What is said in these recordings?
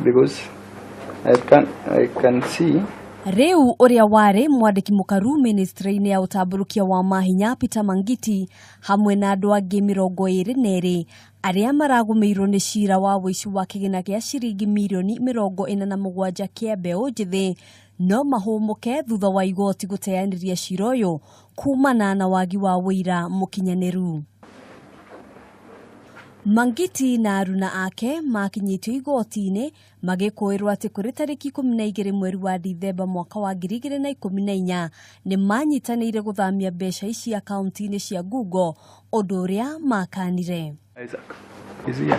Because I can see. Rĩu ũrĩa warĩ mwandĩki mũkaru ministry-inĩ ya ũtambũrũkia wa mahinya Peter Mangiti hamwe na andũ angĩ 22 arĩa maragũmĩirwo nĩ cira wa ũici wa kĩgĩna gĩa ciringi mirioni 47 kĩa mbeũ njĩthĩ no mahũmũke thutha wa igoti gũteanĩria cira ũyũ kumana na wagi wa ũira mũkinyanĩru. Mangiti na aruna ake makinyĩtio igoti-inĩ magĩkũĩrwo atĩ kũrĩ tarĩki 12 mweri wa Dithemba mwaka wa 2014 nĩ manyitanĩire gũthamia mbeca ici akaunti-inĩ cia Google, ũndũ ũrĩa makanire. Isaac is here.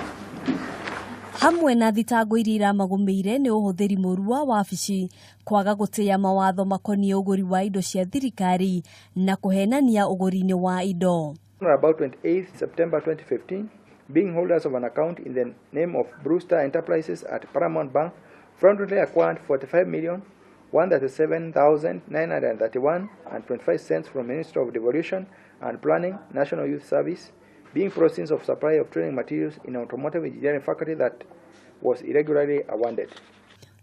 Hamwe na thitango iria iramagũmĩire nĩ ũhũthĩri mũru wa wabici, kwaga gũtĩĩa mawatho makoniĩ ũgũri wa indo cia thirikari na kũhenania ũgũri-inĩ wa indo. On about 28 September 2015, being holders of an account in the name of Brewster Enterprises at Paramount Bank, fraudulently acquired 45 million 137,931 and 25 cents from Ministry of Devolution and Planning, National Youth Service, being proceeds of supply of training materials in automotive engineering faculty that was irregularly awarded.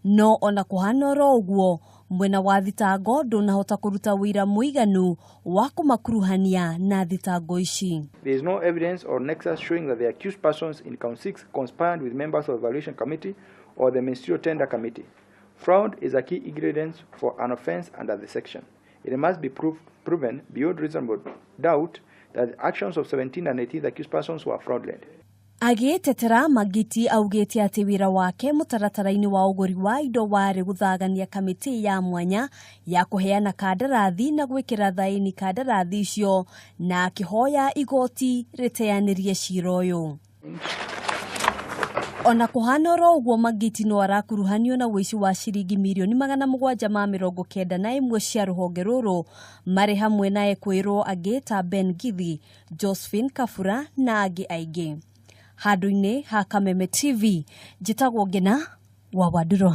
No ona kũhana oro ũguo, mwena wa thitango ndũnahota kũruta ũira mũiganu wa kũmakuruhania na thitango ici. There is no evidence or nexus showing that the accused persons in count 6 conspired with members of the evaluation committee or the ministerial tender committee. Fraud is a key ingredient for an offense under the section. It must be proven beyond reasonable doubt that the actions of 17 and 18 accused persons were fraudulent. Agĩĩtetera, Mangiti augĩte atĩ wĩra wake mũtaratara-inĩ wa ũgũri wa indo warĩ gũthagania kamĩtĩ ya mwanya ya kũheana kandarathi na gwĩkĩra thaĩni kandarathi icio, na akĩhoya igoti rĩteanĩrie cira ũyũ. Ona kũhana oro ũguo, Mangiti no arakuruhanio na ũici wa ciringi mirioni 791 cia rũhonge rũrũ marĩ hamwe na ekwĩrwo angĩ ta Ben Githi, Josephine Kabura na angĩ aingĩ. Handũ-inĩ ha Kameme TV, njĩtagwo Ngena wa Wandũrũ.